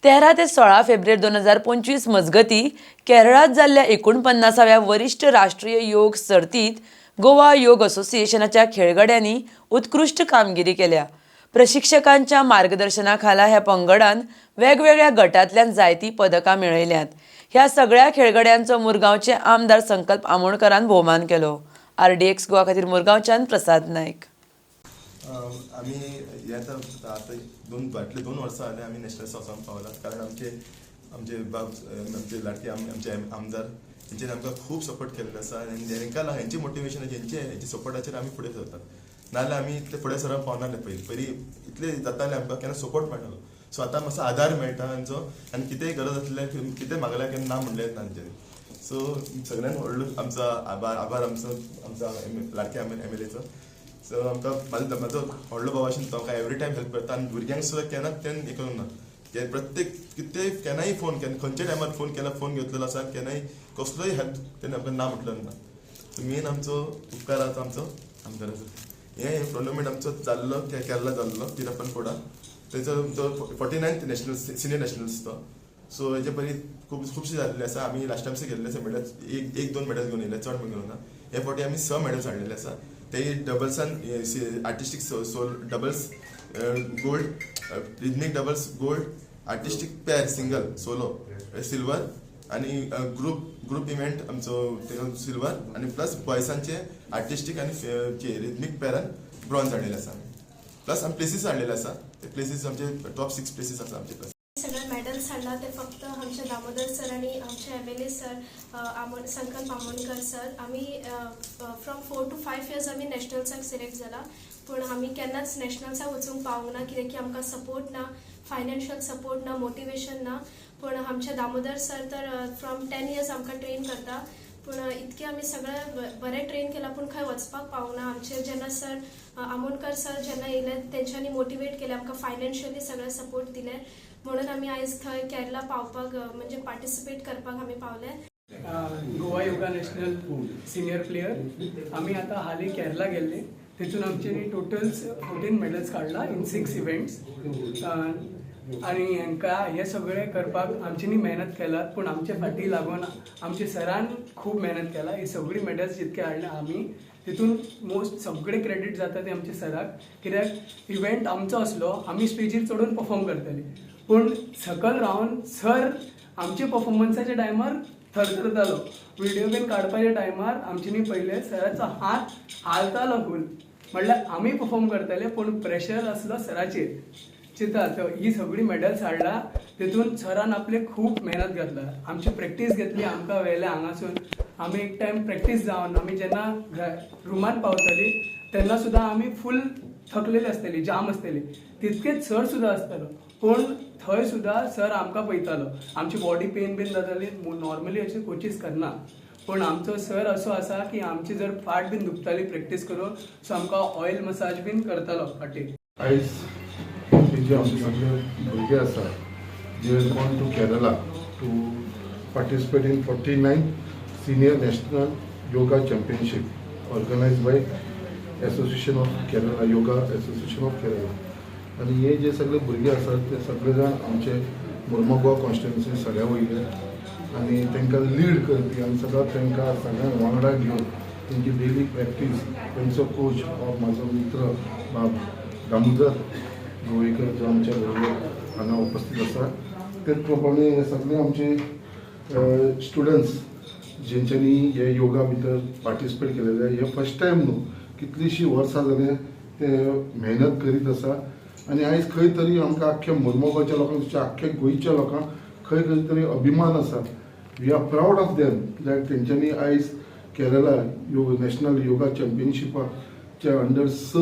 13 ते 16 फेब्रेर 2025 मजगतीं केरळांत जाल्ल्या 49व्या वरिश्ठ राष्ट्रीय योग सर्तींत गोवा योग असोसिएशनाच्या खेळगड्यांनी उत्कृश्ट कामगिरी केल्या. प्रशिक्षकांच्या मार्गदर्शना खाला ह्या पंगडान वेगवेगळ्या गटांतल्यान जायतीं पदकां मेळयल्यांत. ह्या सगळ्या खेळगड्यांचो मुरगांवचे आमदार संकल्प आमोणकरान भोवमान केलो. आरडीएक्स गोवा खातीर मुरगांवच्यान प्रसाद नायक. आमी हे आतां आतां दोन फाटले 2 वर्सां जाले आमी नॅशनल्स वचोंक पावला, कारण आमचे आमचे बाब, आमचे लाडके आमचे आमदार हेंच्यांनी आमकां खूब सपोर्ट केल्लो आसा आनी हेंकां लागून, हेंचे मोटिवेशनाचेर, हेंचे सपोर्टाचेर आमी फुडें सरतात. नाजाल्यार आमी इतले फुडें सरप पावनासले. पयलीं पयलीं इतले जाताले, आमकां केन्ना सपोर्ट मेळटालो. सो आतां मातसो आदार मेळटा तांचो आनी कितेंय गरज आसल्यार, कितें मागल्यार केन्ना ना म्हणलें ना तेंच्यांनी. सो सगळ्यान व्हडलो आमचो आभार आभार आमचो आमचो लाडके एमएलएचो. सो आमकां म्हाजो व्हडलो भाव आशिल्लो, तो आमकां एवरी टायम हेल्प करता आनी भुरग्यांक सुद्दां केन्नाच तें हें करूंक ना. ते प्रत्येक कितेंय, केन्नाय फोन केन्ना, खंयच्या टायमार फोन केला, फोन घेतलेलो आसा. केन्नाय कसलोय हेल्प तेणें आमकां ना म्हटलो ना. सो मेन आमचो उपकार आसा आमचो आमदाराचो. हे टुर्नामेंट आमचो जाल्लो, केरला जाल्लो, तिरप्पनकोडा, तेजो तो 49th national, senior nationals तो. सो हेजे पयलीं खूब खुबशे जाल्ले आसा. आमी लास्ट टायम गेल्ले आसा, मेडल्स एक एक दोन मेडल्स घेवन येयले, चड घेवन ना. हे फावटी आमी स मेडल्स हाडलेले आसा. ते डबल्सान artistic solo doubles gold, rhythmic doubles gold, artistic pair single solo silver आनी ग्रुप ग्रुप इव्हेंट आमचो सिल्वर आनी प्लस बॉयसांचे आर्टिस्टीक आनी रिदमीक पेरान ब्रॉन्ज हाडलेले आसा. प्लस आमी प्लेसीस हाडलेले आसा, ते प्लेसीस आमचे टॉप 6 प्लेसीस आसा आमचे प्लस. सगळे मेडल्स हाडला ते फक्त आमचे दामोदर सर आणि आमचे एमएलए सर आमोण संकल्प आमोणकर सर. आमी फ्रॉम 4 टू 5 इयर्स आमी नॅशनल्साक सिलेक्ट जाला, पूण आमी केन्नाच नॅशनल्साक वचूंक पावूंक ना, कित्याक की आमकां सपोर्ट ना, फायनान्शियल सपोर्ट ना, मोटिवेशन ना. पूण आमचे दामोदर सर तर फ्रॉम 10 इयर्स आमकां ट्रेन करता, पूण इतके आमी सगळे बरें ट्रेन केलां, पूण खंय वचपाक पावूंक ना. आमचे जेन्ना सर आमोणकर सर जेन्ना येयले, तेंच्यांनी मोटिवेट केलें आमकां, फायनान्शियली सगळें सपोर्ट दिलें, म्हणून आमी आयज थंय केरला पावपाक, म्हणजे पार्टिसिपेट करपाक आमी पावले. Goa yoga national senior player. आमी आतां हालीं केरला गेल्ले, तितून आमच्यांनी टोटल 14 मेडल्स काडला इन 6 इव्हेंट्स. आनी हांकां हे सगळें करपाक आमच्यांनी मेहनत केला, पूण आमचे फाटी लागून आमच्या सरान खूब मेहनत केला. ही सगळी मेडल्स जितके हाडले आमी, तितून मोस्ट सगळे क्रेडीट जाता ते आमच्या सराक, कित्याक इव्हेंट आमचो आसलो, आमी स्टेजीर चडून परफॉर्म करताली, पूण सकल रावन सर आमच्या परफॉर्मन्साच्या टायमार थरथरतालो. व्हिडिओ बीन काडपाच्या टायमार आमच्यांनी पळयलें, सराचो हात हालतालो फूल. म्हणल्यार आमी परफॉर्म करताले, पूण प्रेशर आसलो सराचेर. चिंता तर ही सगळी मेडल्स हाडला, तितून सरान आपले खूब मेहनत घातला, आमची प्रॅक्टीस घेतली, आमकां व्हेले हांगासून. आमी एक टायम प्रॅक्टीस जावन आमी जेन्ना रुमान पावताली, तेन्ना सुद्दां आमी फूल थकलेली आसतली, जाम आसतली. तितकेच सर सुद्दां आसतालो, पूण थंय सुद्दां सर आमकां पळयतालो. आमची बॉडी पेन बीन जाताली, नॉर्मली अशें कोचीस करना, पूण आमचो सर असो आसा की आमची जर फाट बीन दुखताली प्रॅक्टीस करून, सो आमकां ऑयल मसाज बीन करतालो फाटीर. आयज हे जे आमचे सगळे भुरगे आसा, जे gone to Kerala to participate in 49 senior national yoga championship organize by Association of Kerala, Yoga Association of Kerala. आनी हे जे सगळे भुरगे आसात, ते सगळे जाण आमचे मुर्मोगांव कॉन्स्टिट्युन्सी सगळ्या वयले आनी तांकां लीड करपी आनी सदांच तांकां सगळ्यांक वांगडा घेवन तेंची डेली प्रॅक्टीस, तेंचो कोच हो म्हाजो मित्र बाब दामोदर गोवेकर, जो आमच्या बरोबर हांगा उपस्थित आसा. तेच प्रमाणे हे सगळे आमचे स्टुडंट्स, जेंच्यांनी हे योगा भितर पार्टिसिपेट केलेले, हे फर्स्ट टायम न्हू, कितलींशीं वर्सां जालें ते मेहनत करीत आसा. आनी आयज खंय तरी आमकां आख्ख्या मुर्मोगांवच्या लोकांक, आख्ख्या गोंयच्या लोकांक खंय खंय तरी अभिमान आसा. We are proud of them that तेंच्यांनी आयज केरला योग नॅशनल योगा चॅम्पियनशिपाच्या अंडर स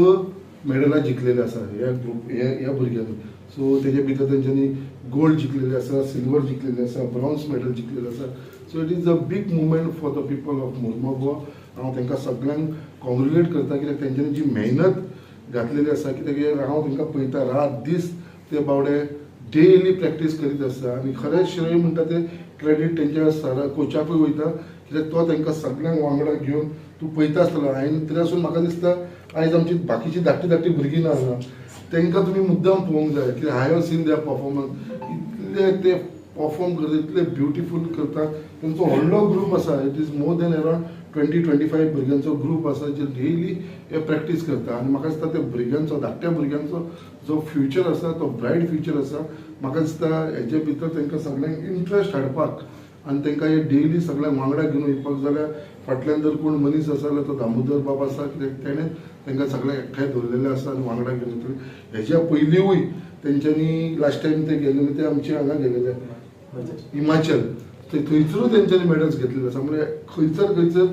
मेडलां जिखलेली आसा ह्या ग्रुप ह्या ह्या भुरग्यांनी. सो तेजे भितर तेंच्यांनी गोल्ड जिखलेले आसा, सिल्वर जिखलेले आसा, ब्रॉन्ज मेडल जिखलेले आसा. So it is a big moment for the people of Mormugao. हांव तांकां सगळ्यांक कॉंग्रुलेट करता, कित्याक तेंच्यांनी जी मेहनत घातलेली आसा, कित्याक हांव तांकां पळयता, रात दीस ते बावडे डेली प्रॅक्टीस करीत आसता. आनी खरें श्रेय म्हणटा तें क्रेडीट तेंच्या सरा कोचाकूय वयता, कित्याक तो तांकां सगळ्यांक वांगडा घेवन तूं पळयता आसतलो. हांवें तरी आसून म्हाका दिसता, आयज आमची बाकीची धाकटी धाकटी भुरगीं ना हांगा, तांकां तुमी मुद्दाम पळोवंक जाय, कित्याक I have seen their performance. इतले ते परफॉर्म करता, इतले ब्युटिफूल करता. तेंचो व्हडलो ग्रूप आसा, it is more than around 20-25 भुरग्यांचो ग्रूप आसा जे डेली हे प्रॅक्टीस करता. आनी म्हाका दिसता ते भुरग्यांचो, धाकट्या भुरग्यांचो जो फ्युचर आसा तो ब्रायट फ्युचर आसा. म्हाका दिसता हेजे भितर तांकां सगळ्यांक इंट्रस्ट हाडपाक आनी तांकां हे डेली सगळ्यांक वांगडा घेवन वयपाक जाल्यार फाटल्यान जर कोण मनीस आसा जाल्यार तो दामोदर बाब आसा, कित्याक तेणें तांकां सगळ्यांक एकठांय दवरलेलें आसा आनी वांगडा घेवन वयतले. हेज्या पयलींवूय तेंच्यांनी लास्ट टायम ते गेलेले ते आमचे हांगा गेलेले हिमाचल, थंयसरूय तेंच्यांनी मेडल्स घेतलेले आसा. म्हणजे खंयसर खंयसर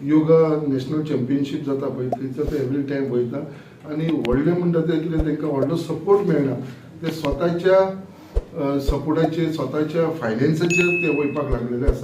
योगा नॅशनल चॅम्पियनशीप जाता पळय थंयसर ते एवरी टायम वयता. आनी व्हडलें म्हणटा तें कितें, तांकां व्हडलो सपोर्ट मेळना, ते स्वताच्या सपोर्टाचेर, स्वताच्या फायनान्साचेर ते वयपाक लागलेले आसा.